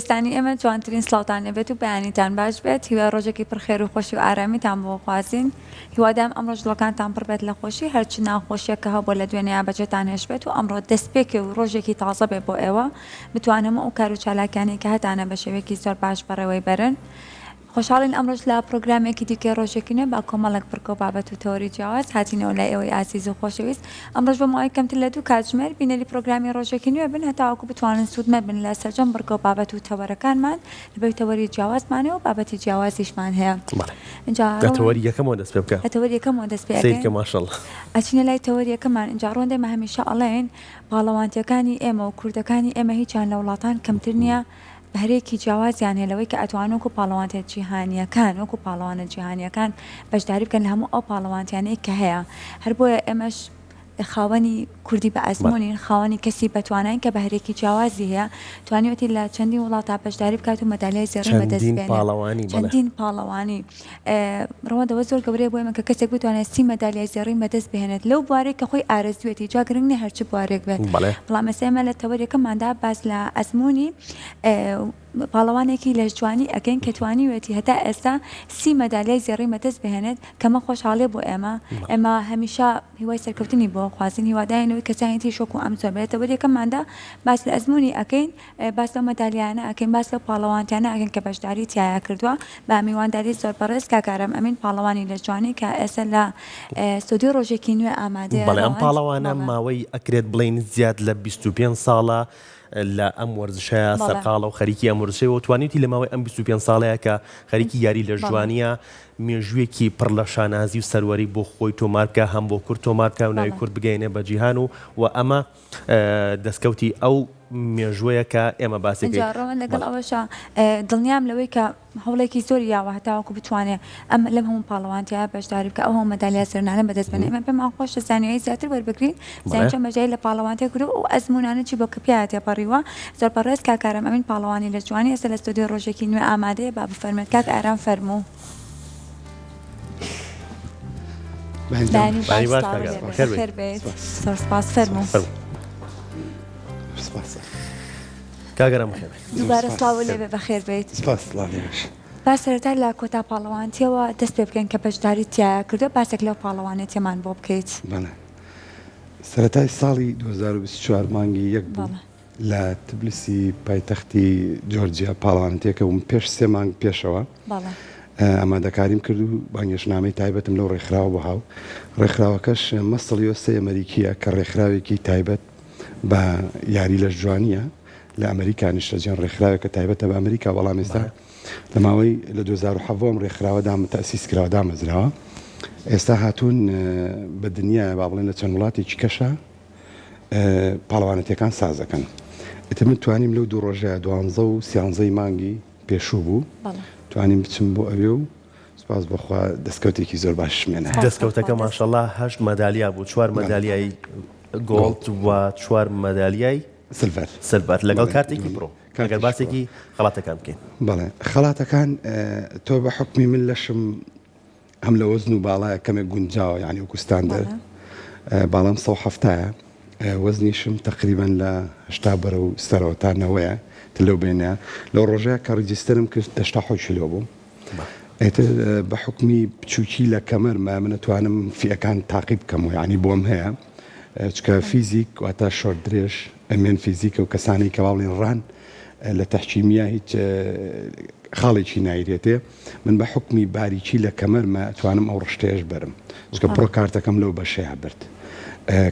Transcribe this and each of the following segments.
خۆشەویستانی ئێمە جوانترین سڵاوتان لێبێت و بەیانیتان باش بێت هیوای ڕۆژێکی پڕ خێر و خۆشی و ئارامیتان بۆ خوازین هیوادارم ئەمڕۆش دڵەکانتان پڕ بێت لە خۆشی هەرچ ناخۆشیەک کە هەبووە لە دوێنێیا بەجێتان هێشتبێت و ئەمڕۆ دەستپێکێ و ڕۆژێکی تازە بێت بۆ ئێوە بتوان هەموو ئەو کار و چالاکیانەی کە هەتانە بە شێوەیەکی زۆر باش بەڕێوەی بەرن. خۆشحاڵین ئەمڕۆش لە پڕۆگرامێکی دیکەی ڕۆژێکی نوێ بە کۆمەڵێک بڕگە و بابەت و تەوەری جیاواز هاتینەوە لای ئێوەی ئازیز و خۆشەویست. ئەمڕۆش بۆ ماوەی کەمتر لە دوو کاتژمێر بینەری پڕۆگرامی ڕۆژێکی نوێ بن هەتاوەکو بتوانن سوودمەند بن لە سەرجەم بڕگە و بابەت و تەوەرەکانمان لەبەر تەوەری جیاوازمان هەیە و بابەتی جیاوازیشمان هەیە. بەڵێ. ئینجا لە ڕۆ تەوەری یەکەمەوە دەست پێ بکە. لە تەوەری یەکەمەوە دەست پێ سەیر ئەکەین. کە ماشاءاللە. ئەچینە لای تەوەری یەکەمان ئینجا ڕۆن ئێمە هەمیشە ئەڵێین پاڵەوانتیەکانی ئێمە و کوردەکانی ئێمە هیچیان لە وڵاتان کەمتر نییە بەهرەیەکی جیاوازیان هەیە لەوەی کە ئەتوانن وەکو پاڵەوانتە جیهانییەکان وەکو پاڵەوانە جیهانییەکان بەشداری بکەن لە هەموو ئەو پاڵەوانتیانەی کە هەیە هەر بۆیە ئێمەش خاوەنی کوردی بە ئەزموونین خاوەنی کەسی بەتوانین کە بەهرێکی جیاوازی هەیە توانیوەتی لە چەندین وڵاتا بەشداری بکات و مەدالیای زێڕین بەدەست چەندین بێنێ پاڵەوانی بەڵێ. چەندین پاڵەوانی ڕەوەندەوە زۆر گەورەیە بۆ ئێمە کە کەسێک بتوانێت سی مەدالیای زێڕین بەدەست بهێنێت لەو بوارەی کە خۆی ئارەزوویەتی جا گرنگ نییە هەرچ بوارێک بێت بەڵێ. بەڵام ئێستا ئێمە لە تەوەرەکەماندا باس لە ئەزموونی پاڵەوانێکی لەشجوانی ئەکەین کە توانیوێتی هەتا ئێستا سی مەدالیای زێڕین بەدەست بهێنێت کەمە خۆشحاڵیە بۆ ئێمە ئێمە هەمیشە هیوای سەرکەوتنی بۆ خوازین هیوادارین لەوەی کەسانی تریش وەکو ئەم زۆر بێت لە تەوەرەکەماندا باس لە ئەزموونی ئەکەین باس لەو مەدالیایانە ئەکەین، باس لەو پاڵەوانتیانە ئەکەین کە بەشداری تیایا کردووە، بە میوانداری زۆر بەڕێز کاک ئارام ئەمین پاڵەوانی لەشجوانی کە ئێستا لە ستۆدیۆی ڕۆژێکی نوێ ئامادەیە. بەڵێ ئەم ڕەوەند، پاڵەوانە بەڵێ. ماوەی ئەکرێت بڵێین زیاد لە 25 ساڵە لە ئەم وەرزشەیا بەڵێ. سەرقاڵە و خەریکی ئەم وەرزشەیە و توانیویەتی لە ماوەی ئەم 25 ساڵەیا کە خەریکی یاری بەڵێ. لەشجوانییە مێژوویەکی پڕ لە شانازی و سەروەری بۆ خۆی تۆمار بکا هەم بۆ کورد تۆمار بکا و ناوی بەڵێ. کورد بگەیەنێ بە جیهان و و ئەمە دەستکەوتی ئەو مێژووەیە کە ئێمە باسی ئینجا ئەکەین. ڕەوەند لەگەڵ بەڵێ. ئەوەشا دڵنیام لەوەی کە هەوڵێکی زۆری یاوە هەتاوەکو بتوانێ ئەم لەم هەموو پاڵەوانتیایە بەشداری بکا ئەو هەموو مەدالیا زێڕینانە بەدەست بێنێ ئێمە پێمان خۆشە زانیاری زیاتر وەربگرین بزانین بەڵێ. چۆن بەشداری لە پاڵەوانتیە کردووە و ئەو ئەزموونانە چی بووە کە پیایا تێپەڕیوە زۆر بەڕێز کاک ئارام ئەمین پاڵەوانی لەشجوانی ئێستا لە ستۆدیۆی ڕۆژێکی نوێ ئامادەیە با بفەرموێت کاک ئارام فەرموو. بەیانی باش بەیانی باش سڵاو کاک لێ ئارام بێت بەخێر بێیت. بەخێر بێیت زۆر سپاس فەرموو. فەرموو. سپاس. کاک ئارام بەخێر بێیت. دووبارە سڵاو لێ بێ بەخێر بێیت. سپاس سڵاو لێ بێش. با سەرەتا لە کۆتا پاڵەوانتیەوە دەست پێ بکەین کە بەشداریت تیایا کردووە باسێک لەو پاڵەوانێتیەمان بۆ بکەیت. بەڵێ سەرەتای ساڵی 2024 مانگی یەک بوو بەڵێ. لە تبلیسی پایتەختی جۆرجیا پاڵەوانێتیەکە بووم پێش سێ مانگ پێشەوە بەڵێ. ئامادەکاریم کرد و بانگێشتنامەی تایبەتم لەو ڕێکخراوە بۆ هاو ڕێکخراوەکەش Muscle USA ئەمەریکیە کە ڕێکخراوێکی تایبەت بە یاری لەشجوانیە لە ئەمریکا نیشتەجێن ڕێکخراوێکە تایبەتە بە ئەمریکا بەڵام ئێستا لە ماوەی لە 2017 ئەم ڕێکخراوە دام تەئسیس کراوە دامەزراوە ئێستا هاتوون بە دنیا با بڵێن لە چەند وڵاتێکی کەشە پاڵەوانەتیەکان ساز ئەکەن ئیتر من توانیم لەو دوو ڕۆژەیا دوانزە و سیانزەی مانگی پێشوو بوو توانیم بچم بۆ ئەوێ و سوپاس بۆ خوا دەستکەوتێکی زۆر باشم هێنا. دەستکەوتەکە ماشەڵا هەشت مەدالیا بوو چوار مەدالیای gold و چوار مەدالیای silver silver لەگەڵ کارتێکی pro ئەگەر باسێکی خەڵاتەکان بکەین. بەڵێ خەڵاتەکان تۆ بە حوکمی من لەشم هەم لە وەزن و باڵایە کەمێک گونجاوە یانی وەکو ستاندەر باڵام 170 یە وەزنیشم تەقریبەن لە 80 بەرەو سەرەوە تا نەوەیە تر لەو بینە لەو ڕۆژەیە کە register م کرد 87 کیلۆ بووم ئیتر بە حوکمی بچووکی لە کەمەرمە من ئەتوانم فیەکان تاقی بکەمەوە یانی بۆم هەیە چکە physique واتە شۆرت درێژ men physique ە و کەسانی کە باڵین ڕان لە تەحکیمیە هیچ خاڵێکی نایرێتێ من بە حوکمی باریکی لە کەمەرمە ئەتوانم ئەو ڕشتەیەش بەرم چونکە pro card ەکەم لەو بەشەیا برد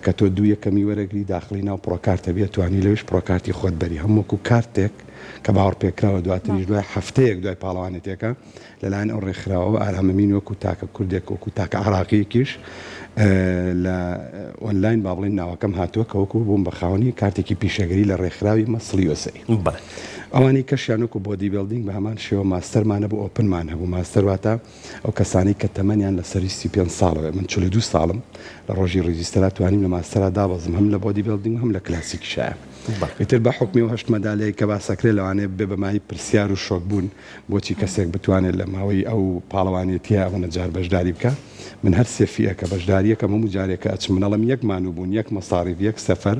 کە تۆ دوو یەکەمی وەرەگری داخڵی ناو pro card ە بی ئەتوانی لەویش pro card ی خۆت بەری هەم وەکو کارتێک کە باوەڕپێکراوە دواتریش دوای هەفتەیەک دوای پاڵەوانێتیەکە لەلایەن ئەو ڕێکخراوەوە ئارام ئەمین وەکو تاکە کوردێک وەکو تاکە عێراقیەکیش لە ئۆنلاین با بڵێین ناوەکەم هاتووە کە وەکو بووم بە خاوەنی کارتێکی پیشەگەری لە ڕێکخراوی Muscle USA. بەڵێ. ئەوانەی کەشیان وەکو bodybuilding بە هەمان شێوە master مان هەبوو open مان هەبوو ماستەر واتە ئەو کەسانەی کە تەمەنیان لە سەرووی 35 ساڵەوەیە من 42 ساڵم لە ڕۆژی register ا توانیم لە ماستەرا دابەزم هەم لە bodybuilding و هەم لە کلاسیکیشایە بەڵێ. ئیتر بە حوکمی ئەو هەشت مەدالیای کە باسەکرێ لەوانەیە ببێ بە مایەی پرسیار و شۆک بوون بۆچی کەسێک بتوانێت لە ماوەی ئەو پاڵەوانێتیە ئەوەنە جار بەشداری بکا؟ من هەر سێ فیئەکە بەشداریەکەم هەموو جارێک کە ئەچم من ئەڵێم یەک مانووبوون یەک مەساریف یەک سەفەر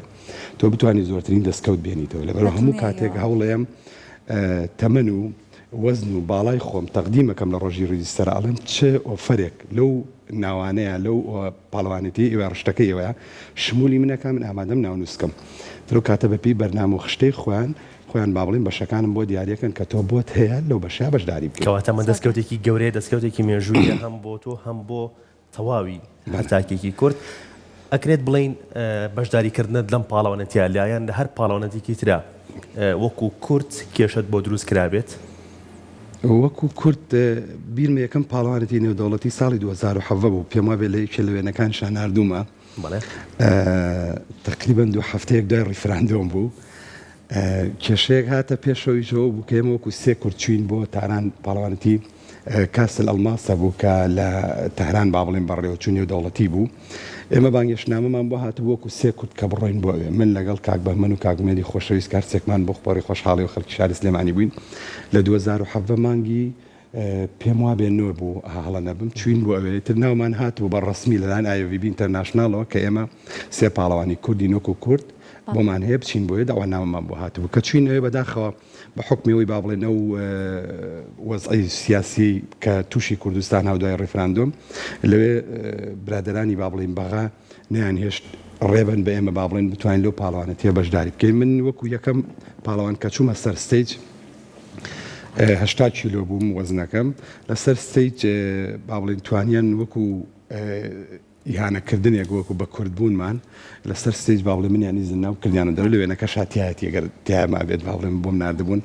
تۆ بتوانی زۆرترین دەستکەوت بێنیتەوە لەبەرئەوە هەموو کاتێک هەوڵەیەم. تەمەن و وەزن و باڵای خۆم تەقدیمەکەم لە ڕۆژی register ە ئەڵێم چ offer ێک لەو ناوانەیە لەو پاڵەوانێتی ئێوە ڕشتەکەی ئێوەیە شمولی منەکە من ئامادەم ناونووس کەم لەو کاتە بەپێی بەرنامە و خشتەی خۆیان خۆیان با بڵێین بەشەکانم بۆ دیاریەکەن کە تۆ بۆت هەیە لەو بەشە بەشداری بکەیت. کەواتە ئەمە دەستکەوتێکی گەورەیە دەستکەوتێکی مێژوویە هەم بۆ تۆ هەم بۆ تەواوی هەر تاکێکی کورد. ئەکرێت بڵێین بەشداریکردنت لەم پاڵەوانێتیە لە یان لە هەر پاڵەوانێتیکی ترا وەکو کورد کێشەت بۆ دروست کرابێت؟ وەکو کورد بیرمە یەکەم پاڵەوانێتی نێودەوڵەتی ساڵی 2017 بوو پێم وابێ لە یەکێ لە وێنەکانیشا ناردوومە تەقریبەن دوو هەفتەیەک دوای ڕیفراندۆم بوو کێشەیەک هاتە پێشەوەی ژەوە بوو کە ئێمە وەکو سێ کورد چوین بۆ تاران پاڵەوانێتی کاسل ئەڵماسە بوو کە لە تەهران با بڵێن بەڕێوەچوو نێودەوڵەتی بوو ئێمە بانگێشتنامەمان بۆ هاتبوو وەکو سێ کورد کە بڕۆین بۆ ئەوێ من لەگەڵ کاک بەهمەن و کاک ئومێدی خۆشەویست کە هەرسێکمان بۆ خۆری خۆشحاڵی و خەڵکی شاری سلێمانی بووین لە 2017 مانگی پێم وابێ نۆ بوو هەڵە نەبم چوین بۆ ئەوێ تر ناومان هاتبوو بە ڕەسمی لەلایەن IFBB International ەوە کە ئێمە سێ پاڵەوانی کوردین وەکو کورد بۆمان هەیە بچین بۆیە داوانامەمان بۆ هاتبوو کە چوین ئەوێ بەداخەوە بە حوکمی ئەوەی با بڵێن ئەو وەزعی سیاسیەی کە تووشی کوردستان هاو دوای ڕیفراندۆم لەوێ برادەرانی با بڵێین بەغا نەیان هێشت ڕێبەن بە ئێمە با بڵێن بتوانین لەو پاڵەوانەتیە بەشداری بکەین من وەکو یەکەم پاڵەوان کە چوومە سەر stage 80 کیلۆ بووم وەزنەکەم لەسەر stage با بڵێن توانیان وەکو ئیهانە کردنێک وەکو بە کورد بوونمان لەسەر stage با بڵێم منیان ئیزن ناو کردیانە دەرەوە لە وێنەکەشا تیایەتی ئەگەر تیا مابێت با بڵێم بۆم ناردبوون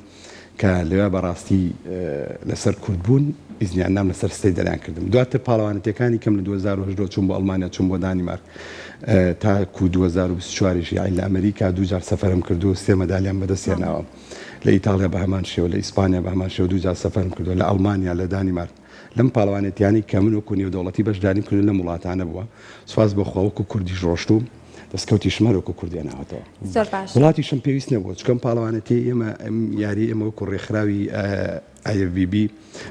کە لەوێ بەڕاستی لەسەر کورد بوون ئیزنیان نام لەسەر stage دەریان کردم دواتر پاڵەوانەتیەکانی کەم لە 2010 چوون بۆ ئەڵمانیا چوون بۆ دانیمارک تا کو 2024 یانی لە ئەمریکا دووجار سەفەرم کردو سێ مەدالیام بەدەست هێناوە لە ئیتاڵیا بە هەمان شێوە لە ئیسپانیا بە هەمان شێوە دووجار سەفەرم کردووە لە ئەڵمانیا لە دانیمارک لەم پاڵەوانێتیانەی کە من وەکو نێودەوڵەتی بەشداریم کردووە لەم وڵاتانە بووە، سوپاس بۆ خوا وەکو کوردیش ڕۆشتووم، دەستکەوتیشم هەر وەکو کورد هێناوەتەوە. زۆر باشە. وڵاتیشم پێویست نەبووە، چونکە ئەم پاڵەوانێتیەی ئێمە، ئەم یاریەی ئێمە وەکو ڕێکخراوی IFBB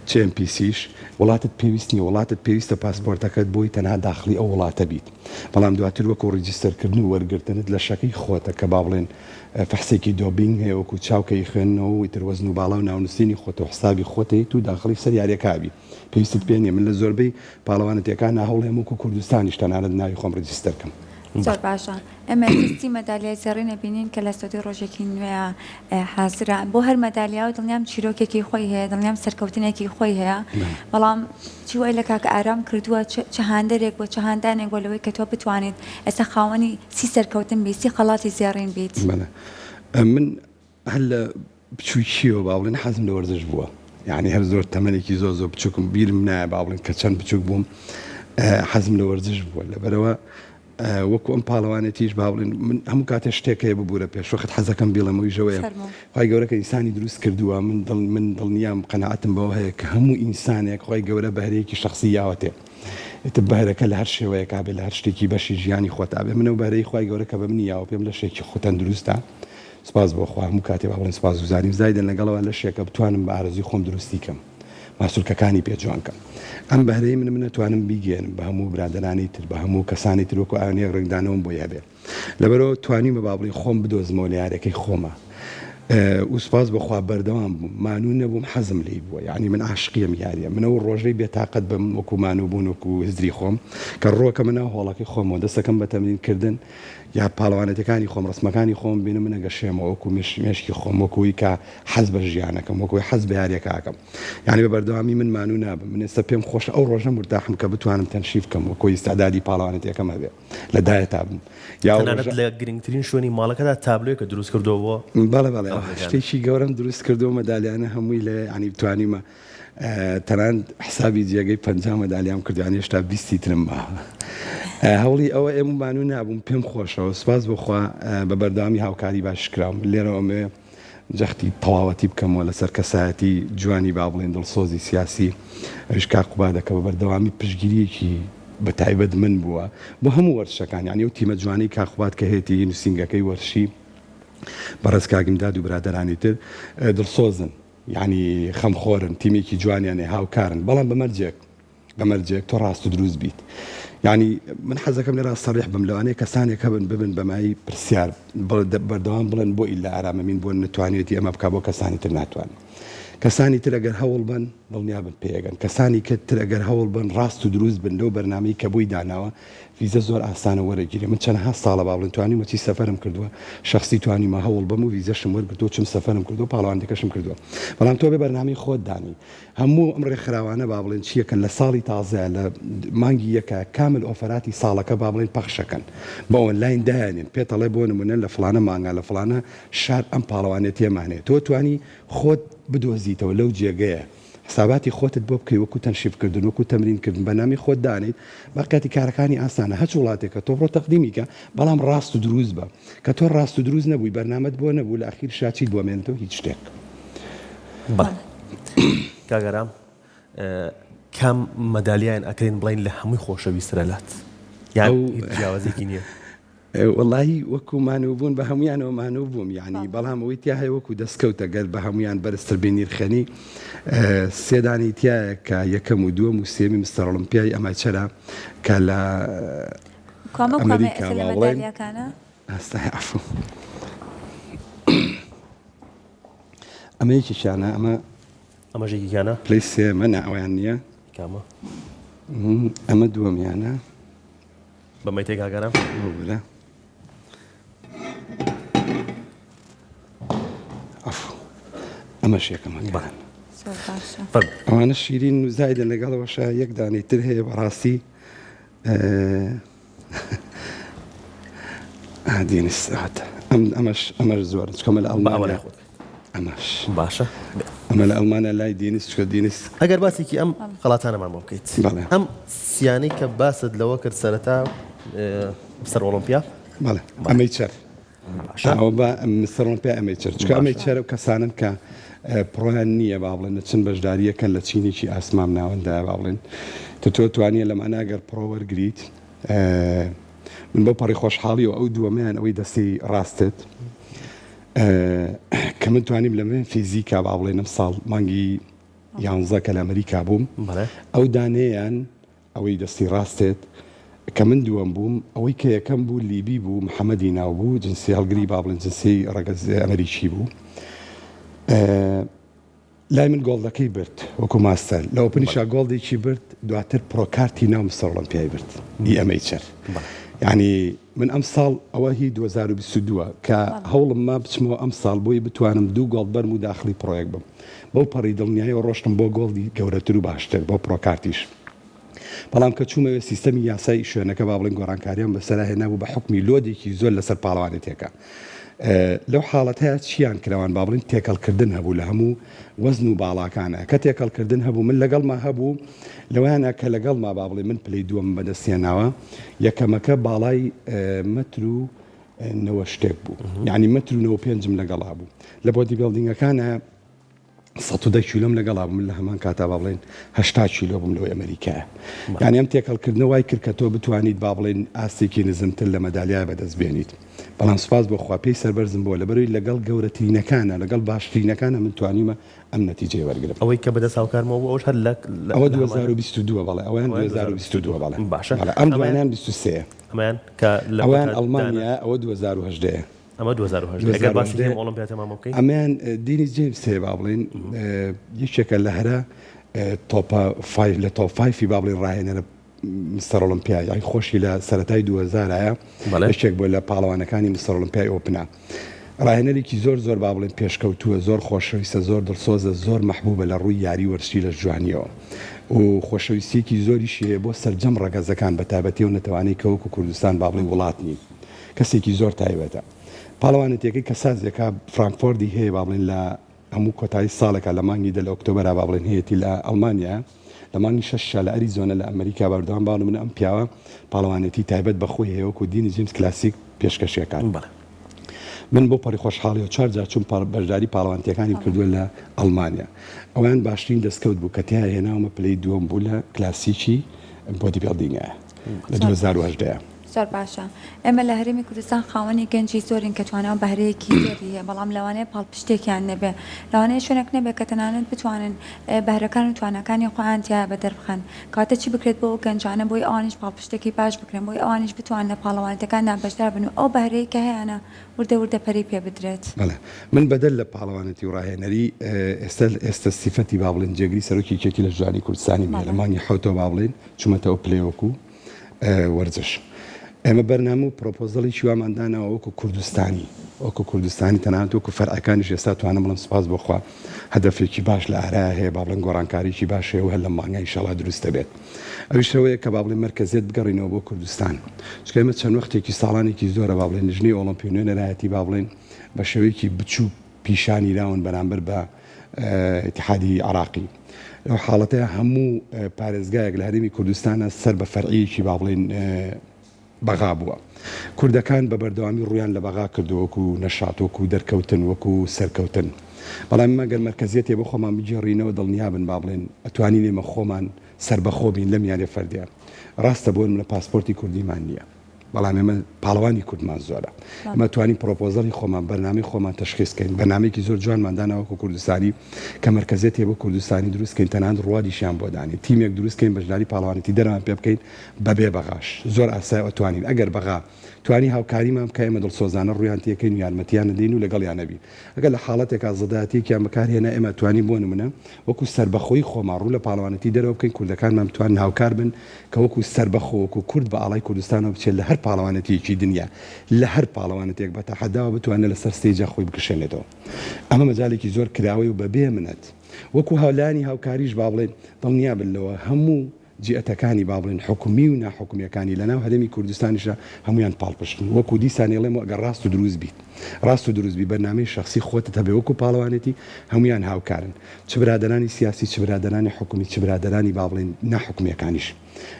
چ NPC یش، وڵاتت پێویست نییە، وڵاتت پێویستە پاسپۆرتەکەت بۆی تەنها داخڵی ئەو وڵاتە بیت، بەڵام دواتر وەکو register کردن و وەرگرتنت لەشەکەی خۆتە کە با بڵێن فەحسێکی doping هەیە وەکو چاو کە ئیخوێننەوە و ئیتر وەزن و باڵا و ناونوسینی خۆتە و حسابی خۆتەیت و داخڵی سەر یاریەکە ئەبی پێویستت پێ نیە من لە زۆربەی پاڵەوانەتیەکانا هەوڵێم وەکو کوردستانیش تەنانەت ناوی خۆم register کەم. زۆر باشە ئێمە لیستی مەدالیای زێڕین ئەبینین کە لە ستۆدیۆی ڕۆژێکی نوێ حازرە بۆ هەر مەدالیا و دڵنیام چیرۆکێکی خۆی هەیە دڵنیام سەرکەوتنێکی خۆی هەیە بەڵام چی وای لە کاک ئارام کردووە چ هاندەرێک بۆ چ هاندانێک بۆ لەوەی کە تۆ بتوانیت ئێستا خاوەنی سی سەرکەوتن بیت سی خەڵاتی زێڕین بیت؟ بەڵێ من هەر لە بچووکیەوە با بڵێن حەزم لە وەرزش بووە یعنی هەر زۆر تەمەنێکی زۆر زۆر بچووکم بیرم نایە با بڵێن کە چەند بچووک بووم حەزم لە وەرزش بووە لەبەرەوە وەکو ئەم پاڵەوانێتیش با بڵێن من هەموو کاتێ شتێک هەیە ببوورە پێشوەخت حەزەکەم بیڵێم ئەویش ئەوەیە خوای گەورە کە ئینسانی دروست کردووە من دڵ من دڵنیام قەناعەتم بەوە هەیە کە هەموو ئینسانێک خوای گەورە بەهرەیەکی شەخسی یاوەتێ ئیتر بەهرەکە لە هەر شێوەیەکا بێ لە هەر شتێکی بەشی ژیانی خۆتا بێ من ئەو بەهرەی خوای گەورە کە بە منی یاوە پێم لەشێکی خۆ تەندروستە سوپاس بۆ خوا هەموو کاتێ با بڵێن سوپاسگوزاریم زایدن لەگەڵەوە لەشێکە بتوانم بە ئارەزووی خۆم دروستی کەم ماسولکەکانی پێ جوان کەم ئەم بەهرەی من من ئەتوانم بیگەیەنم بە هەموو برادەرانی تر بە هەموو کەسانی تر وەکو ئاوێنەیەک ڕەنگدانەوەم بۆی هەبێ لەبەرئەوە توانیومە با بڵێین خۆم بدۆزمەوە لە یاریەکەی خۆما و سوپاس بۆ خوا بەردەوام بووم مانوو نەبووم حەزم لێی بووە یعنی من عاشقی ئەم یاریە من ئەو ڕۆژەی بێتاقەت بم وەکو مانوو بوون وەکو هزری خۆم کە ڕۆکەمە ناو هۆڵەکەی خۆمەوە دەستەکەم بە تەمرین کردن یا پاڵەوانێتەکانی خۆم ڕسمەکانی خۆم بینم من ئەگەشێمەوە وەکو مێشکی خۆم وەکوی کە حەز بە ژیانەکەم وەکوی حەز بە یاریەکە ئەکەم یعنی بە بەردەوامی من مانوو نابم من ئێستا پێم خۆشە ئەو ڕۆژە مورتاحم کە بتوانم تەنشیف کەم وەکو ئیستعدادی پاڵەوانێتیەکەم هەبێ لە دایەتا بم یا تەنانەت لە گرنگترین شوێنی ماڵەکەدا تابلۆیەکە دروست کردووە بۆ بەڵێ بەڵێ شتێکی گەورەم دروست کردووە مەدالیانە هەمووی لە ینی توانیمە تەنانەت حسابی جێگەی 50 مەدالیام کردویان هێشتا بیستی ترم ماوە هەوڵی ئەوە ئێمە مانوو نابووم پێم خۆشەوە سپاس بخوا بە بەردەوامی هاوکاری باش کراوم لێرەوە ئەمەوێ جەختی تەواوەتی بکەمەوە لەسەر کەسایەتی جوانی با بڵێین دڵسۆزی سیاسی ئەویش کاک قوبادە کە بە بەردەوامی پشتگیریەکی بە تایبەت من بووە بۆ هەموو وەرزشەکان یانی ئەو تیمە جوانەی کاک قوباد کە هەیەتی نووسینگەکەی وەرزشی بەڕێز کاک ئیمداد و برادەرانی تر دڵسۆزن یانی خەمخۆرن تیمێکی جوانیان هەیە هاوکارن بەڵام بە مەرجێک بە مەرجێک تۆ ڕاست و دروست بیت. یانی من حەزەکەم لێرا سەریح بم لەوانەیە کەسانێک هەبن ببن بە مایەی پرسیار بەردەوام بڵێن بۆ ئیلا ئارام ئەمین بۆ نەتوانیوێتی ئەمە بکا بۆ کەسانی تر ناتوانن کەسانی تر ئەگەر هەوڵ بەن دڵنیا بن پێیەگەن کەسانی کە تر ئەگەر هەوڵ بەن ڕاست و دروست بن لەو بەرنامەی کە بۆی داناوە ڤیزە زۆر ئاسانە وەرەگیرێ من چەنەها ساڵە با بڵێن توانیومە چی سەفەرم کردووە شەخسی توانیومە هەوڵ بەم و ڤیزەشم وەرگرتووە چوم سەفەرم کردووە پاڵەوانێتیەکەشم کردووە بەڵام تۆ بێ بەرنامەی خۆت دانی هەموو ئەم ڕێکخراوانە با بڵێن چیەکەن لە ساڵی تازەیا لە مانگی یەکا کامل ئۆفەراتی ساڵەکە با بڵێن پەخشەکەن بە ئۆنلاین دایانێن پێت ئەڵێ بۆ نمونە لە فڵانە مانگا لە فڵانە شار ئەم پاڵەوانێتیەمان هەیە تۆ توانی خۆت بدۆزیتەوە لەو جێگەیە حساباتی خۆتت بۆ بکەی وەکو تەنشیف کردن وەکو تەمرین کردن بەرنامەی خۆت دانێیت باقیاتی کارەکانی ئاسانە هەچ وڵاتێکە تۆ بڕۆ تەقدیمی کە بەڵام ڕاست و دروست بە کە تۆ ڕاست و دروست نەبووی بەرنامەت بۆ نەبوو لە ئەخیرشا چیت بۆ مێنێتەوە هیچ شتێک. بەڵێ کاک ئارام کام مەدالیایان ئەکرێن بڵێین لە هەمووی خۆشەویسترە لات یان هیچ جیاوازێکی نییە؟ وەڵاهی وەکو مانوو بوون بە هەموویانەوە مانوو بووم یانی بەڵام ئەوەی تیا هەیە وەکو دەستکەوتە گەر بە هەموویان بەرزتر بینیرخێنی سێدانی تایە کە یەکەم و دووەم و سێمی مستەر ئۆڵمپیای ئەماچەرە کە لە ئەمریکا باڵێن ئەستا عەفو ئەمە یەکێکیانە ئەمە ئەمەش یەکێکیانە پلەی سێمە نا ئەویان نییە کامە ئەمە دووەمیانە بەمەی تێک ئاگارام ببورە عەفو ئەمەش یەکەمەکان ئەوانە شیرین و زایدە لەگەڵەوەشە یەک دانەی تر هەیە بەڕاستی دێنیس ئەم ئەمەش ئەمەش زۆر چکەمە لە ئەڵمانیا ئەمەش باشە ئەمە لە ئەڵمانیا لای دێنیس چکە دێنیس ئەگەر باسێکی ئەم خەڵاتانەمان بۆ بکەیت ئەم سیانەی کە باست لەوە کرد سەرەتا مستەر ئۆڵۆمپیا بەڵێ ئەمەی چەر ئەوە بە مستەر ئۆڵۆمپیا ئەمەی چەر چکە ئەمەی چەر و کەسانن کە پڕۆیان نییە با بڵێن چن بەشداریەکەن لە چینێکی ئاسمام ناوەندایە با بڵێن تە تۆ توانیە لەمانە گەر پڕۆ وەرگریت من بەو پەڕی خۆشحاڵیەوە ئەو دووەمیان ئەوەی دەستی ڕاستت کە من توانیم لە من فیزیکا با بڵێن ئەم ساڵ مانگی یانزە کە لە ئەمریکا بووم ئەو دانەیان ئەوەی دەستی ڕاستێت کە من دووەم بووم ئەوەی کە یەکەم بوو لیبی بوو محەممەدی ناو بوو جنسی هەڵگری با بڵێن جنسی ڕەگەز ئەمریکی بوو لای من gold ەکەی برد وەکو master لە open یشا gold ێکی برد دواتر pro card ی ناو مستەر ئۆڵۆمپیای برد ی amateur یعنی من ئەم ساڵ ئەوە هی 2022 کە هەوڵم ما بچمەوە ئەم ساڵ بۆی بتوانم دوو gold بەرم و داخلی pro یەک بم بەو پەڕی دڵنیایەوە ڕۆشتم بۆ gold ی گەورەتر و باشتر بۆ pro card یش بەڵام کە چوومەوێ سیستەمی یاسای شوێنەکە با بڵێین گۆڕانکاریان بەسەرا هێنابوو بە حوکمی load ێکی زۆر لەسەر پاڵەوانێتیەکە لەو حاڵەتەیا چیان کرد ئەوان با بڵێین تێکەڵکردن هەبوو لە هەموو وەزن و باڵاکانە کە تێکەڵکردن هەبوو من لەگەڵما هەبوو لەوەیانە کە لەگەڵما با بڵێ من پلەی دووەم بەدەست هێناوە یەکەمەکە باڵای مەتر و نەوە شتێک بوو یعنی مەتر و نەوە پێنجم لەگەڵا بوو لە bodybuilding ەکانە 110 کیلۆم لەگەڵا بوو من لە هەمان کاتا با بڵێن 80 کیلۆ بووم لەوەی ئەمریکایە یعنی ئەم تێکەڵکردنە وای کرد کە تۆ بتوانیت با بڵێن ئاستێکی نزمتر لە مەدالیای بەدەست بێنیت بەڵام سوپاس بۆ خوا پێی سەربەرزم بۆ لەبەرەوەی لەگەڵ گەورەترینەکانە لەگەڵ باشترینەکانە من توانیمە ئەم نەتیجەی وەرگرم. ئەوەی کە بەدەست هاوکارمەوە بوو ئەوەش هەر لە ئەوە 2022 بەڵێ ئەوەیان 2022 بەڵێ باشە بەڵێ ئەم دوانیان 23 ئەمەیان کە لە ئەویان ئەڵمانیا ئەوە 2018 ئەمە 2018 ئەگەر باسی هەم ئۆڵۆمپیاتەمان بۆ بکەین ئەمەیان دینیس جەیمس هەیە با بڵێین یەکێکە لە هەرە top five لە top five ی با بڵێین ڕاهێنەرە مستەر ئۆڵۆمپیا یانی خۆشی لە سەرەتای 2000 ە یەکێک بووە لە پاڵەوانەکانی مستەر ئۆڵۆمپیای open ە ڕاهێنەرێکی زۆر زۆر با بڵێن پێشکەوتووە زۆر خۆشەویستە زۆر دڵسۆزە زۆر مەحبوبە لە ڕووی یاری وەرزشی لەش جوانیەوە و خۆشەویستیەکی زۆریشی هەیە بۆ سەرجەم ڕەگەزەکان بە تایبەتی ئەو نەتەوانەی کە وەکو کوردستان با بڵێن وڵات نین کەسێکی زۆر تایبەتە پاڵەوانێتیەکەی کە سازێکا فرانکفۆردی هەیە با بڵێن لە هەموو کۆتایی ساڵێکا لە مانگی دە لە ئۆکتۆبەرا با بڵێن هەیەتی لە ئەڵمانیا لە مانگی شەشا لە ئەریزۆنە لە ئەمریکا بەردەوام باڵ من ئەم پیاوە پاڵەوانێتی تایبەت بە خۆی هەیە وەکو دینی جیمس کلاسیک پێشکەشیەکات بەڵێ. من بۆ پەڕی خۆشحاڵیەوە چوار جار چووم بەشداری پاڵەوانتیەکانیم کردووە لە ئەڵمانیا ئەویان باشترین دەستکەوت بوو کە تیا هێناومە پلەی دووەم بوو لە کلاسیکی bodybuilding ە لە 2018. زۆر باشە. ئێمە لە هەرێمی کوردستان خاوەنی گەنجی زۆرین کە توانا و بەهرەیەکی زۆری هەیە، بەڵام لەوانەیە پاڵپشتێکیان نەبێ. لەوانەیە شوێنێک نەبێ کە تەنانەت بتوانن بەهرەکان و تواناکانی خۆیان تیایا بەدەر بخەن. کەواتە چی بکرێت بۆ ئەو گەنجانە بۆی ئەوانیش پاڵپشتێکی باش بکرێن، بۆی ئەوانیش بتوانن لە پاڵەوانێتیەکاندا بەشدار بن و ئەو بەهرەی کە هەیانە وردە وردە پەرەی پێ بدرێت؟ بەڵێ. من بەدەر لە پاڵەوانێتی و ڕاهێنەری، ئێستا ئێستا سیفەتی با بڵێین جێگری سەرۆکی یەکێتی لەشجوانی کوردستانیم هەیە. لە مانگی حەوتەوە با بڵێین چوومەتە ئەو پلەیە وەکوو وەرزش. ئێمە بەرنامە و پرۆپۆزەڵێکی وامان داناوە وەکو کوردستانی، وەکو کوردستانی تەنانەت وەکو فەرعەکانیش ئێستا توانم بڵێم سوپاس بۆ خوا هەدەفێکی باش لە ئارایا هەیە با بڵێن گۆڕانکاریی باش هەیە و هەر لەم مانگە ئینشاڵا دروست دەبێت. ئەویش ئەوەیە کە با بڵێین مەرکەزیەت بگەڕینەوە بۆ کوردستان. چونکە ئێمە چەند وەختێکی ساڵانێکی زۆرە با بڵێین لیژنەی ئۆڵۆمپی و نوێنەرایەتی با بڵێین بە شێوەیەکی بچووک پیشانی داون بەرامبەر بە ئیتیحادی عێراقی. لەو حاڵەتەیا هەموو پارێزگایەک لە هەرێمی کوردستانە سەر بە فەرعیەکی با بڵێین بەغا بووە. کوردەکان بە بەردەوامی ڕوویان لە بەغا کردووە وەکو نەشات، وەکو دەرکەوتن، وەکو سەرکەوتن. بەڵام ئێمە گەر مەرکەزیەتێ بۆ خۆمان بگێڕینەوە دڵنیابن با بڵێین ئەتوانین ئێمە خۆمان سەربەخۆ بین لەم یاریە فەردیە. ڕاستە بۆ نمونە پاسپۆرتی کوردیمان نییە. بەڵام ئێمە پاڵەوانی کوردمان زۆرە. ئێمە توانین پرۆپۆزەڵی خۆمان، بەرنامەی خۆمان تەشخیس کەین. بەرنامەیەکی زۆر جوانمان دانا وەکو کوردستانی کە مەرکەزیەتێ بۆ کوردستانی دروست کەین، تەنانەت ڕوادیشیان بۆ دانێین. تیمێک دروست کەین بەشداری پاڵەوانێتی دەرەوەیان پێ بکەین بەبێ بەغاش. زۆر ئاسایە ئەتوانین. ئەگەر بەغا توانی هاوکاریمان بکا ئێمە دڵسۆزانە ڕوویان تێکەین و یارمەتیان ئەدەین و لەگەڵیان ئەبین. ئەگەر لە حاڵەتێکا زدایەتیەکیان بەکار هێنا ئێمە ئەتوانین بۆ نمونە وەکو سەربەخۆی خۆمان ڕوو لە پاڵەوانێتی دەرەوە بکەین کوردەکانمان بتوانن هاوکار بن کە وەکو سەربەخۆ وەکو کورد بە ئاڵای کوردستانەوە بچێت لە هەر پاڵەوانێتیەکی دنیا لە هەر پاڵەوانێتیەک بە تەحەداوە بتوانێت لەسەر stage ا خۆی بکشێنێتەوە ئەمە مەجالێکی زۆر کراوەی و بەبێ منەت وەکو لایەنی هاوکاریش با بڵێین دڵنیابن لەوە هەموو جیئەتەکانی با بڵێین حکومی و ناحکومیەکانی لەناو هەرێمی کوردستانیشا هەموویان پاڵپشتن وەکو دیسان ئەیڵێمەوە ئەگەر ڕاست و دروست بیت ڕاست و دروست بی بەرنامەی شەخسی خۆتت هەبێ وەکو پاڵەوانێتی هەموویان هاوکارن چ برادەرانی سیاسی چ برادەرانی حکومی چ برادەرانی با بڵێین ناحکومیەکانیش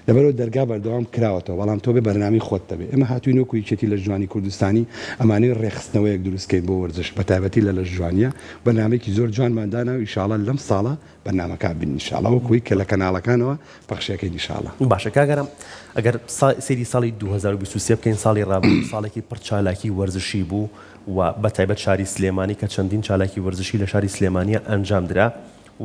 لەبەرئەوە دەرگا بەردەوام کراوەتەوە بەڵام تۆ بێ بەرنامەی خۆت هەبێ ئێمە هاتوین وەکو یەکێتی لەشجوانی کوردستانی ئەمانەوێ ڕێکخستنەوەیەک دروست کەین بۆ وەرزش بەتایبەتی لە لەشجوانیە بەرنامەیەکی زۆر جوانمان دانا و ئیشاڵا لەم ساڵە بەرنامەکە ئەبینین ان شاءاللە وەکو ئەوەی کە لە کەناڵەکانەوە پەخشی ئەکەین ان شاءاللە. باشە کاک ئارام ئەگەر سەیری ساڵی 2023 بکەین ساڵی ڕابردوو ساڵێکی پڕ چالاکی وەرزشی بوو و بە تایبەت شاری سلێمانی کە چەندین چالاکی وەرزشی لە شاری سلێمانیە ئەنجام درا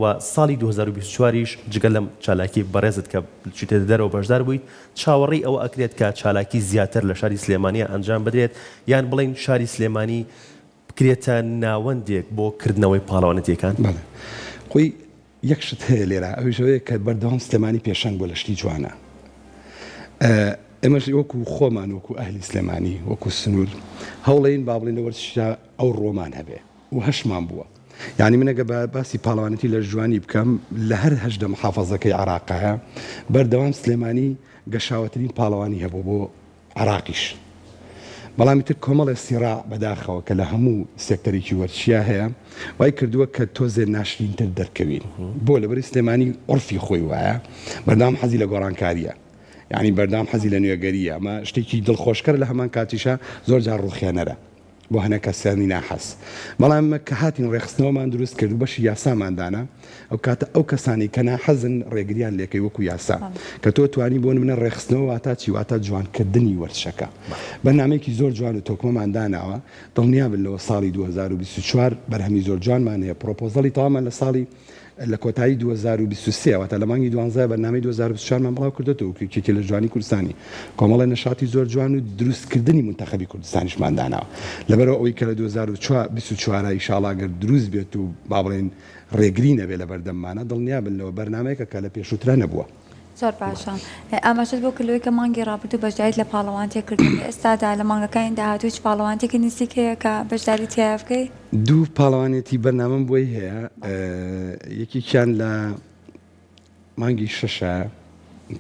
و ساڵی 2024 یش جگە لەم چالاکی بەڕێزت کە چیتە دەرەوە بەشدار بوویت چاوەڕێی ئەوە ئەکرێت کە چالاکی زیاتر لە شاری سلێمانیە ئەنجام بدرێت یان بڵێین شاری سلێمانی بکرێتە ناوەندێک بۆ کردنەوەی پاڵەوانێتیەکان؟ بەڵێ خۆی یەک شت هەیە لێرە ئەویش ئەوەیە کە بەردەوام سلێمانی پێشەنگ بووە لە شتی جوانە ئێمەش وەکو خۆمان وەکو ئەهلی سلێمانی وەکو سنوور هەوڵین با بڵین لە وەرزشدا ئەو ڕۆمان هەبێ و هەشمان بووە یعنی من ئەگە باسی پاڵەوانێتی لە جوانی بکەم لە هەر هەژدە محافەزەکەی عێراقایە بەردەوام سلێمانی گەشاوەترین پاڵەوانی هەبوو بۆ عێراقیش. بەڵام ئیتر کۆمەڵێ سیڕاع بەداخەوە کە لە هەموو سێکتەرێکی وەرزشیا هەیە وای کردووە کە تۆزێ ناشرینتر دەرکەوین. بۆ؟ لەبەرئەوەی سلێمانی عورفی خۆی وایە بەردەوام حەزی لە گۆڕانکارییە. یانی بەردەوام حەزی لە نوێگەرییە. ئەمە شتێکی دڵخۆشکەرە لە هەمان کاتیشا زۆر جار ڕووخێنەرە. بۆ هەنێ کەسانی ناحەز. بەڵام ئێمە کە هاتین ڕێکخستنەوەمان دروست کرد و بەشی یاسامان دانا، ئەو کاتە ئەو کەسانەی کە ناحەزن ڕێگریان لێکەی وەکو یاسا. کە تۆ توانی بۆ نمونە ڕێکخستنەوە واتا چی؟ واتا جوانکردنی وەرزشەکە. بەرنامەیەکی زۆر جوان و تۆکمەمان داناوە، دڵنیابن لەوە ساڵی 2024 بەرهەمی زۆر جوانمان هەیە، پرۆپۆزەڵی تەواومان لە ساڵی لە کۆتایی 2023 واتە لە مانگی دوانزە بەرنامەی 2024 مان بڵاو کردۆتەوە وەکو یەکێتی لەشجوانی کوردستانی کۆمەڵێ نەشاتی زۆر جوان و دروستکردنی مونتەخەبی کوردستانیشمان داناوە لەبەرئەوە ئەوەی کە لە 2024 ئیشاڵا گەر دروست بێت و با بڵێین ڕێگری نەبێت لەبەردەممانا دڵنیابن لەوە بەرنامەیەکە کە لە پێشووترا نەبووە. زۆر باشە ئاماژەت بۆ کرد لەوەی کە مانگی ڕابردوو بەشداریت لە پاڵەوانتیەک کردووە لە ئێستادا لە مانگەکانی داهاتوو هیچ پاڵەوانتیەکی نزیک هەیە کە بەشداری تیایا بکەی؟ دوو پاڵەوانێتی بەرنامەم بۆی هەیە یەکێکیان لە مانگی شەشە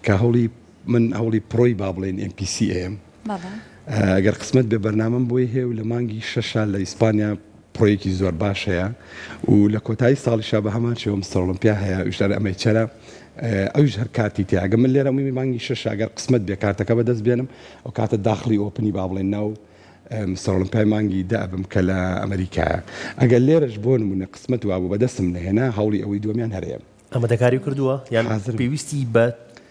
کە هەوڵی من هەوڵی پرۆی با بڵێن NPC ئەیەم ئەگەر قسمەت بێ بەرنامەم بۆی هەیە و لە مانگی شەشە لە ئیسپانیا پرۆیەکی زۆر باش هەیە و لە کۆتایی ساڵیشا بە هەمان شێوە مستەر ئۆڵۆمپیا هەیە ئەویش دەڵێ ئەمەی چرا ئەویش هەر کارتی تیا ئەگەر من لێرە ئەمەی مانگی شەشە ئەگەر قسمەت بێ کارتەکە بەدەست بێنم ئەو کاتە داخڵی open ی با بڵێن ناو مستەر ئۆڵۆمپیای مانگی دە ئەبم کە لە ئەمریکایە ئەگەر لێرەش بۆ نمونە قسمەت وابوو بەدەستم نەهێنا هەوڵی ئەوەی دووەمیان هەر ئەیەم. ئامادەکاری کردووە یان حازرم. پێویستی بە.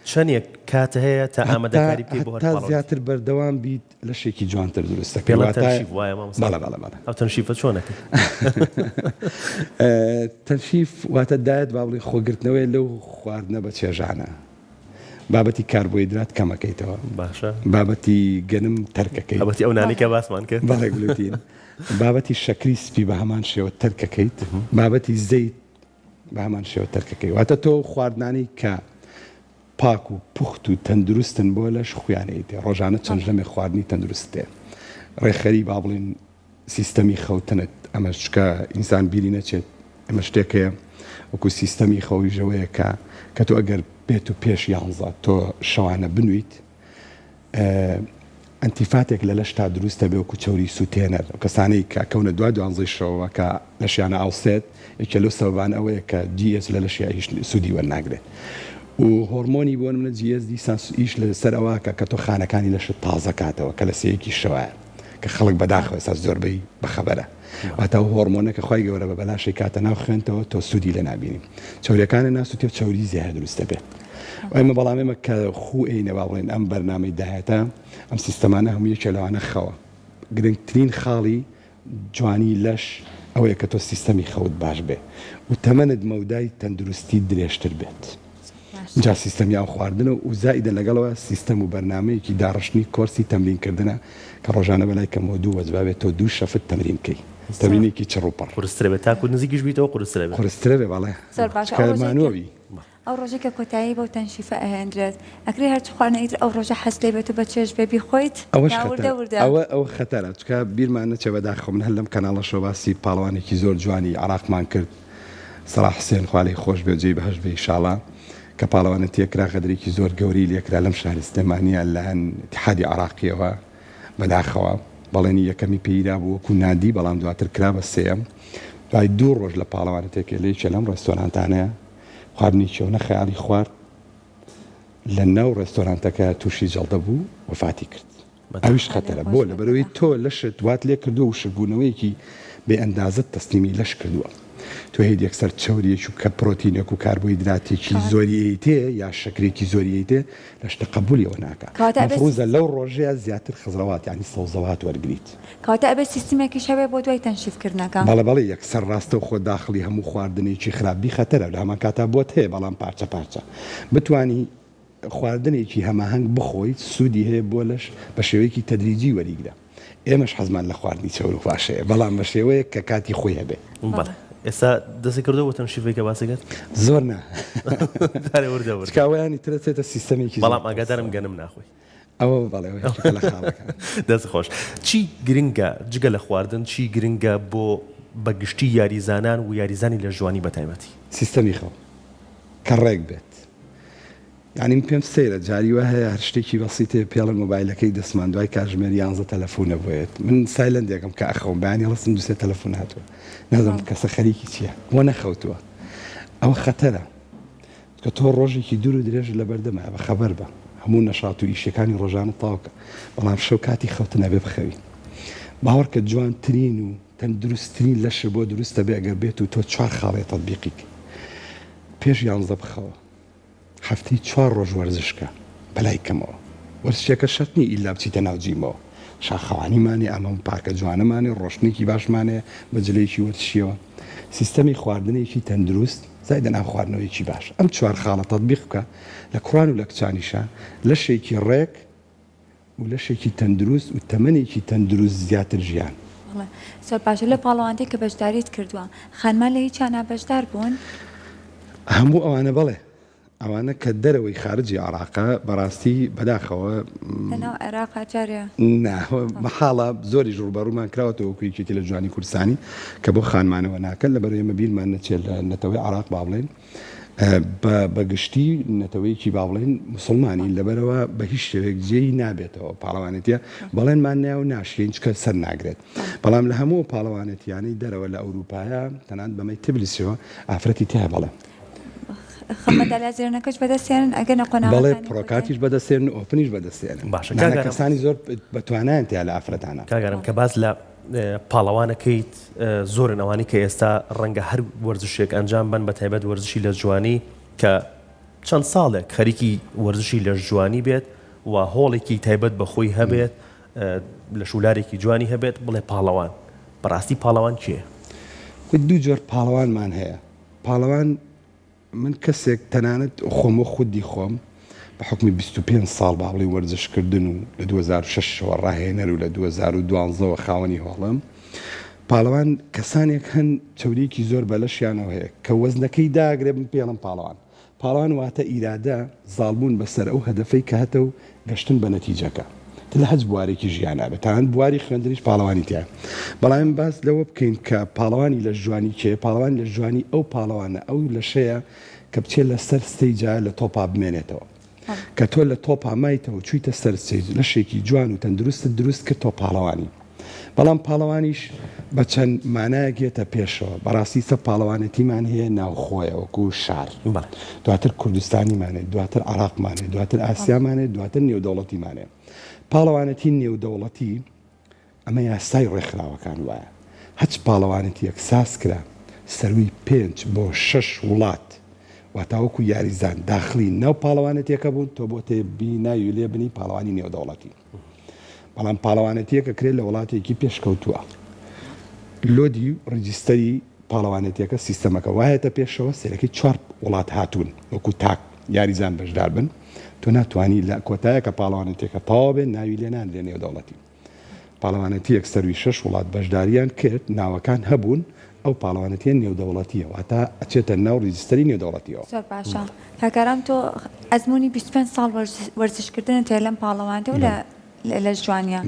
چەنێک کات هەیە تا هەتا ئامادەکاری بکەی بۆ هەر هەتا پاڵەوانێتی؟ زیاتر بەردەوام بیت لەشێکی جوانتر دروست دەکەی پێڵێن واتە تەنشیف وایە مامۆستا؟ بەڵێ بەڵێ بەڵێ. ئەو تەنشیفە چۆن ئەکەی؟ تەنشیف واتە diet با بڵێین خۆگرتنەوەیە لەو خواردنە بە چێژانە. بابەتی کاربۆیدرات کەمەکەیتەوە. باشە. بابەتی گەنم تەرکەکەیت. بابەتی ئەو نانەی کە باسمان کرد. بەڵێ گلوتین. بابەتی شەکری سپی بە هەمان شێوە تەرکەکەیت. بابەتی زەیت بە هەمان شێوە تەرکەکەی. واتە تۆ ئەو خواردنانەی کە پاک و پوخت و تەندروستن بۆ لەش خویان ئەیتێ. ڕۆژانە چەند ژەمێک خواردنی تەندروستت هەیە. ڕێکخەری با بڵێین سیستەمی خەوتنت ئەمەش چونکە ئینسان بیری نەچێت ئەمە شتێک هەیە وەکو سیستەمی خەویش ئەوەیە کە کە تۆ ئەگەر بێت و پێش یانزە تۆ شەوانە بنویت ئەنتیفاتێک لە لەشتا دروست دەبێ وەکو چەوری سووتێنەر ئەو کەسانەی کە کەونە دوا دوانزەی شەوەوە کە لەشیانە ئاوسێت یەکێ لەو سەبەبانە ئەوەیە کە GH لە لەشیا هیچ سوودی وەرناگرێت و هۆرمۆنی بۆ نمونە GH دیسان ئیش لەسەر ئەوە کە کە تۆ خانەکانی لەشت تازە کاتەوە کە لە سێیەکی شەوایە کە خەڵک بەداخەوە ئێستا زۆربەی بەخەبەرە واتە ئەو هۆڕمۆنە کە خوای گەورە بە بەلاش ئەیکاتە ناو خوێنتەوە تۆ سوودی لێ نابینی چەوریەکانە ناسوتێ و چەوری زیایە دروست دەبێ ئێمە بەڵام ئێمە کە خوو ئەینە با بڵێن ئەم بەرنامەی diet ە ئەم سیستەمانە هەموو یەکێ لەوانە خەوە گرنگترین خاڵی جوانی لەش ئەوەیە کە تۆ سیستەمی خەوت باش بێ و تەمەنت مەودای تەندروستی درێژتر بێت. جا سیستەمی ئاو خواردنە و زائیدەن لەگەڵەوە سیستەم و بەرنامەیەکی داڕشتنی کۆرسی تەمرین کردنە کە ڕۆژانە بەلای کەمەوە دوو وەجبە بێت تۆ دوو shift تەمرین بکەی تەمرینێکی چڕ و پڕ. قورسترە بێت تاکو نزیکیش بیتەوە قورسترە بێت. قورسترە بێ بەڵێ زۆر باشە چونکە ئەو ڕۆژەی کە مانووە بی. ئەو ڕۆژەی کە کۆتایی بەو تەنشیفە ئەهێنرێت ئەکرێ هەرچ خواردنێک ئیتر ئەو ڕۆژە حەز لێ بێت و بە چێژ بێ بیخۆیت ئەوەش یا وردە خەتەرە وردە؟ ئەوە ئەوە خەتەرە چونکە بیرمان نەچێ بەداخەوە من هەر لەم کەناڵەشەوە باسی پاڵەوانێکی زۆر جوانی عێراقمان کرد سەڵاح حسێن خوا لێی خۆش بێ و جێی بەهەشت بێ ئیشاڵا کە پاڵەوانەتیە کرا غەدرێکی زۆر گەورەی لێکرا لەم شاری سلێمانیە لەلایەن ئیتیحادی عێراقیەوە بەداخەوە بەڵێنی یەکەمی پێی دابوو وەکو نادی بەڵام دواتر کرا بە سێیەم دوای دوو ڕۆژ لە پاڵەوانەتێکێ لە یەکێ لەم ڕێستۆرانتانەیە خواردنێکی ئەونە خەیاڵی خوارد لە ناو ڕێستۆرانتەکە تووشی جەڵدە بوو وەفاتی کرد. ئەویش خەتەرە بۆ لەبەرئەوەی تۆ لەشت وات لێ کردووە وشکبوونەوەیەکی بێ ئەندازەت تەسلیمی لەش کردووە تۆ هەیت یەکسەر چەوریەک و کە پرۆتینێک و کاربۆهیدراتێکی زۆری ئەیتێ یا شەکرێکی زۆری ئەیتێ لەش تەقەبولی ئەوە ناکا کەواتە ئەبێ مەفروزە لەو ڕۆژەیا زیاتر خزرەوات یانی سەوزەوات وەرگریت. کەواتە ئەبێ سیستمێکیش هەبێ بۆ دوای تەنشیف کردنەکە. بەڵێ بەڵێ یەکسەر ڕاستەوخۆ داخڵی هەموو خواردنێکی خراپ بی خەتەرە لە هەمان کاتا بۆت هەیە بەڵام پارچە پارچە بتوانی خواردنێکی هەماهەنگ بخۆیت سوودی هەیە بۆ لەش بە شێوەیەکی تەدریجی وەریگرە ئێمەش حەزمان لە خواردنی چەور و باشەیە بەڵام بە شێوەیەک کە کاتی خۆی هەبێ. بەڵێ ئێستا دەست کردووە بۆ تەنشیفەی کە باست کرد؟ زۆر نا جارێ وردە وردە. چونکە ئەوەیانی تر ئەچێتە سیستەمێکی زۆر بەڵام قورسەوە. ئاگادارم گەنم ناخۆی. ئەوە بەڵێ ئەوە یەکێکە لە خاڵەکان. دەست خۆش. چی گرنگە جگە لە خواردن چی گرنگە بۆ بە گشتی یاریزانان و یاریزانی لەشجوانی بە تایبەتی؟ سیستەمی خەو کە ڕێک بێت. یانی من پێم سەیرە جاری وا هەیە هەر شتێکی بەسیت هەیە پێڵێن مۆبایلەکەی دەستمان دوای کاژمێر یانزە تەلەفونە بۆ یەت من silent ێکم کە ئەخەوم بەیانی هەڵستم دوسێ تەلەفون هاتووە نازانم کەسە خەریکی چییە بۆ نەخەوتووە ئەوە خەتەرە کە تۆ ڕۆژێکی دوور و درێژ لەبەردەمە بە خەبەر بە هەموو نەشات و ئیشەکانی ڕۆژانە تاوکە بەڵام شەو کاتی خەوتن ئەبێ بخەوی باوەڕکە جوانترین و تەندروستترین لەشە بۆ دروستە بێ ئەگەر بێت و تۆ چوار خاڵێ تەتبیقی پێش یانزە بخەوە هەفتەی چوار ڕۆژ وەرزش کە بەلای کەمەوە. وەرزشێکە شەرت نیە ئیلا بچیتە ناو جیمەوە. شاخەوانیمان هەیە، ئەم پارکە جوانەمان هەیە، ڕۆشتنێکی باشمان هەیە بە جلێکی وەرزشیەوە. سیستەمی خواردنێکی تەندروست زایدەن ئاو خواردنەوەیەکی باش. ئەم چوار خاڵە تەتبیق بکە لە کوڕان و لە کچانیشا لەشێکی ڕێک و لەشێکی تەندروست و تەمەنێکی تەندروست زیاتر ژیان. بەڵێ زۆر باشە لەو پاڵەوانتەی کە بەشداریت کردووە خانمان لە هیچیانا بەشدار بوون؟ هەموو ئەوانە بەڵێ ئەوانە کە دەرەوەی خارجی عێراقە بەڕاستی بەداخەوە. لەناو عێراقا جارێ. نا مەحاڵە زۆریش ڕووبەڕوومان کراوەتەوە وەکو یەکێتی لە جوانی کوردستانی کە بۆ خانمانەوە ناکەن لەبەر ئێمە بیرمان نەچێت لە نەتەوەی عێراق با بڵێین بە بە گشتی نەتەوەیەکی با بڵێین موسڵمانین لەبەرئەوە بە هیچ شێوەیەک جێی نابێتەوە پاڵەوانێتیە بەڵێنمان نیا و ناشکێین چکە سەر ناگرێت بەڵام لە هەموو پاڵەوانێتیانەی دەرەوە لە ئەوروپایە تەنانەت بەمەی تبلیسیەوە ئافرەتی تایە بەڵێ. مەدالیا زێڕینەکەش بەدەستێنن ئەگەنە بەڵێ قۆناغەکانی کۆتایی؟ pro card یش بەدەستێنن و open یش بەدەستێنن باشە کاک نانا ئارام. کەسانی زۆر بەتوانایان تیا لە ئافرەتانە. کاک ئارام کە باس لە پاڵەوانەکەیت زۆرن ئەوانەی کە ئێستا ڕەنگە هەر وەرزشێک ئەنجام بەن بە تایبەت وەرزشی لەشجوانی کە. چەند ساڵێک خەریکی وەرزشی لەشجوانی بێت و هۆڵێکی تایبەت بە خۆی هەبێت، لەشولارێکی جوانی هەبێت، بڵێ پاڵەوان. بەڕاستی پاڵەوان کێیە؟ دوو جۆر پاڵەوانمان هەیە. پاڵەوان من کەسێک تەنانەت خۆم وەک خودی خۆم بە حوکمی 25 ساڵ با بڵێین وەرزش کردن و لە 2006 ەوە ڕاهێنەر و لە 2012 ەوە خاوەنی هۆڵم پاڵەوان کەسانێک هەن چەوریەکی زۆر بە لەشیانەوە هەیە کە وەزنەکەی داگرێ من پێڵم پاڵەوان پاڵەوان واتە ئیرادە، زاڵبوون بەسەر ئەو هەدەفەی کە هەتە و گەشتن بە نەتیجەکە. لە هەچ بوارێکی ژیانا بێت، تەنانەت بواری خوێندنیش پاڵەوانی تیایە. بەڵام ئێمە باس لەوە بکەین کە پاڵەوانی لەشجوانی کێیە؟ پاڵەوانی لەشجوانی ئەو پاڵەوانە، ئەو لەشەیە کە بچێت لەسەر stage ا لە top ا بمێنێتەوە. کە تۆ لە top ا مایتەوە چوویتە سەر stage لەشێکی جوان و تەندروستت دروست کرد تۆ پاڵەوانی. بەڵام پاڵەوانیش بە چەند مانایەک یەتە پێشەوە، بەڕاستی ئیستا پاڵەوانێتیمان هەیە ناوخۆیە وەکو شار، دواتر کوردستانیمان هەیە، دواتر عێراقمان هەیە، دواتر ئاسیامان هەیە، دواتر نێودەوڵەتیمان هەیە. پاڵەوانێتی نێودەوڵەتی ئەمە یاسای ڕێکخراوەکان وایە، هەچ پاڵەوانێتییەک ساز کرا سەرووی پێنج بۆ شەش وڵات واتا وەکو یاریزان داخڵی ناو پاڵەوانێتیەکە بوون تۆ بۆتێ بی ناوی لێ بنی پاڵەوانی نێودەوڵەتی. بەڵام پاڵەوانێتییەک ئەکرێت لە وڵاتێکی پێشکەوتووە لۆدی و register ی پاڵەوانێتیەکە سیستەمەکە وایەتە پێشەوە سەیرەکەی چوار وڵات هاتوون وەکو تاک یاریزان بەشدار بن تۆ ناتوانی لە کۆتایە کە پاڵەوانێتیەکە تەواو بێت ناوی لێ نانرێ نێودەوڵەتی پاڵەوانێتیەک سەروی شەش وڵات بەشداریان کرد ناوەکان هەبوون ئەو پاڵەوانێتیە نێودەوڵەتیە واتە ئەچێتە ناو register ی نێودەوڵەتیەوە. زۆر باشە کاک ئارام تۆ ئەزموونی 25 ساڵ وەرزشکردنت هەیە لەم پاڵەوانتە و لە لەشجوانیە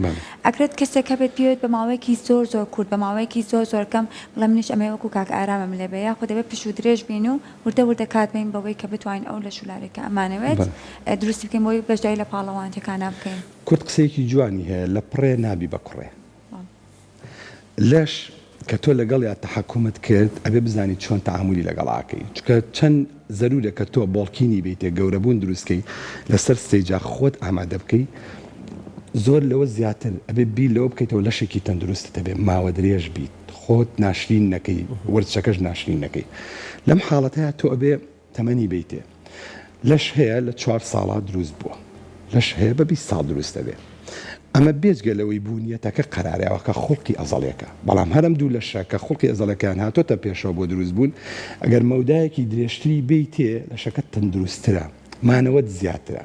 ئەکرێت کەسێک هەبێت بیەوێت بە ماوەیەکی زۆر زۆر کورت بە ماوەیەکی زۆر زۆر کەم بڵێ منیش ئەمەوێ وەکو کاک ئارامم لێ بێ یاخود دەبێت پشوو درێژ بین و وردە وردە کات بەین بەوەی کە بتوانین ئەو لەشولارەی کە ئەمانەوێت دروستی بکەین بۆی بەشداری لە پاڵەوانتیەکانا بکەین. کورد قسەیەکی جوانی هەیە لە پڕێ نابی بە کوڕێ. لەش کە تۆ لەگەڵیا تەحەکومت کرد ئەبێ بزانی چۆن تەعامولی لەگەڵا ئەکەی چونکە چەند زەرورە کە تۆ بۆڵکینی بیتێ گەورە بوون دروست کەی لەسەر stage ا خۆت ئامادە بکەی زۆر لەوە زیاتر ئەبێ بیر لەوە بکەیتەوە لەشێکی تەندروستت هەبێ ماوە درێژ بیت خۆت ناشرین نەکەی وەرزشەکەش ناشرین نەکەی لەم حاڵەتەیا تۆ ئەبێ تەمەنی بەیتێ لەش هەیە لە چوار ساڵا دروست بووە لەش هەیە بە 20 ساڵ دروست دەبێ ئەمە بێجگە لەوەی بوونیەتەکە قەرارەوە کە خوڵقی ئەزەڵێکە بەڵام هەر ئەم دوو لەشە کە خوڵقی ئەزەڵەکەیان هاتۆتە پێشەوە بۆ دروست بوون ئەگەر مەودایەکی درێژتری بەیتێ لەشەکەت تەندروستترە مانەوەت زیاترە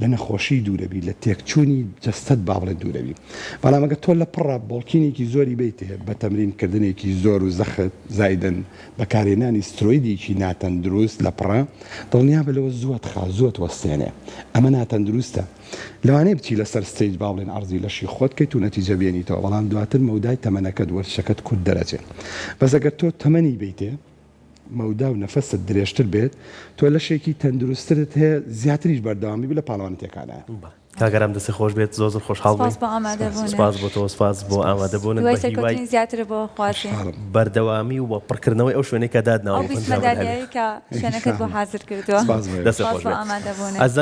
لە نەخۆشی دوورەبی لە تێکچوونی جەستەت با بڵێن دوورەبی بەڵام ئەگەر تۆ لە پڕا بۆڵکینێکی زۆری بەیتێ بە تەمرین کردنێکی زۆر و زەخت زایدن بەکارهێنانی سترۆیدێکی ناتەندروست لە پڕا، دڵنیابە لەوە زووە تخا، زووە توەستێنێ. ئەمە ناتەندروستە. لەوانەیە بچی لەسەر stage با بڵێین عەرزی لەشی خۆت کەیت و نەتیجە بێنیتەوە، بەڵام دواتر مەودای تەمەنەکەت، وەرزشەکەت کورت دەرەچێ. بەس ئەگەر تۆ تەمەنی بەیتێ، مەودا و نەفەست درێژتر بێت، تۆ لەشێکی تەندروستترت هەیە، زیاتریش بەردەوام بی لە پاڵەوانێتیەکانا. کاک ئارام دەستت خۆش بێت زۆر زۆر خۆشحاڵ بووین. سپاس بۆ ئامادەبوونت. سپاس بۆ تۆ سپاس بۆ ئامادەبوونت هیوای بە هیوای سەرکەوتنی زیاترت بۆ خوازین. خۆشحاڵم. بەردەوامی و پڕکردنەوەی ئەو شوێنەی کە داتناوە ئەو بۆ 20 پەنجا مەدالیایەی کە شوێنەکەت بۆ ئینشاءاللە. حازر کردووە. سپاس بۆ ئێوە. دەستت سپاس خۆش بۆ بێت. ئامادەبوونت. ئازیزان.